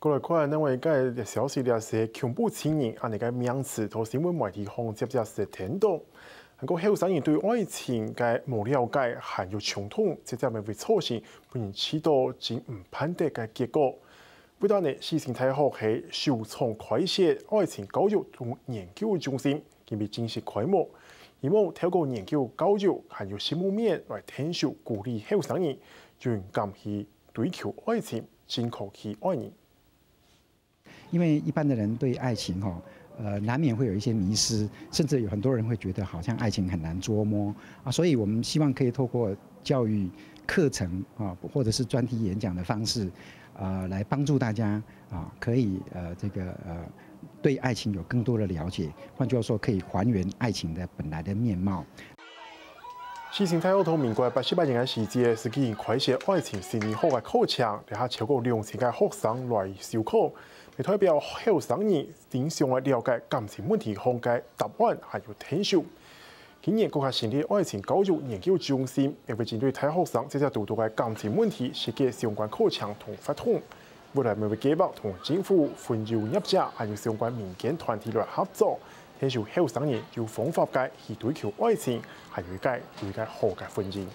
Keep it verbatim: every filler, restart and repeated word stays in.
過來看另外一個消息，這係恐怖情人恁樣个名詞，在新聞媒體項接接係聽到。還過後生人對愛情个無了解，還有衝動，這點會造成分人試著真毋盼得个結果。不但呢，世新大學係首創開設愛情教育同研究中心，今日正式開幕，希望透過研究教育還有實務面來𢯭手鼓勵後生人勇敢去追求愛情，正確去愛人。因為一般的人對愛情哈，呃，難免會有一些迷失，甚至有很多人會覺得好像愛情很難捉摸啊，所以我們希望可以透過教育课程啊，或者是專题演讲的方式，啊，來幫助大家啊，可以呃这个呃对爱情有更多的了解，换句话说，可以还原爱情的本来的面貌。世新大學在民國八十八年个時節，係已經開設愛情心理學个課程，這下超過兩千个學生來修課，也代表後生人正想愛了解感情問題項个答案還有𢯭手。今年國家成立愛情教育研究中心，也會針對大學生這隻堵到个感情問題，設計相關課程同活動。未來乜會計劃同政府、婚友業者還有相關民間團體來合作，𢯭手後生人有方法个去追求愛情，還有一個有一個好个婚姻。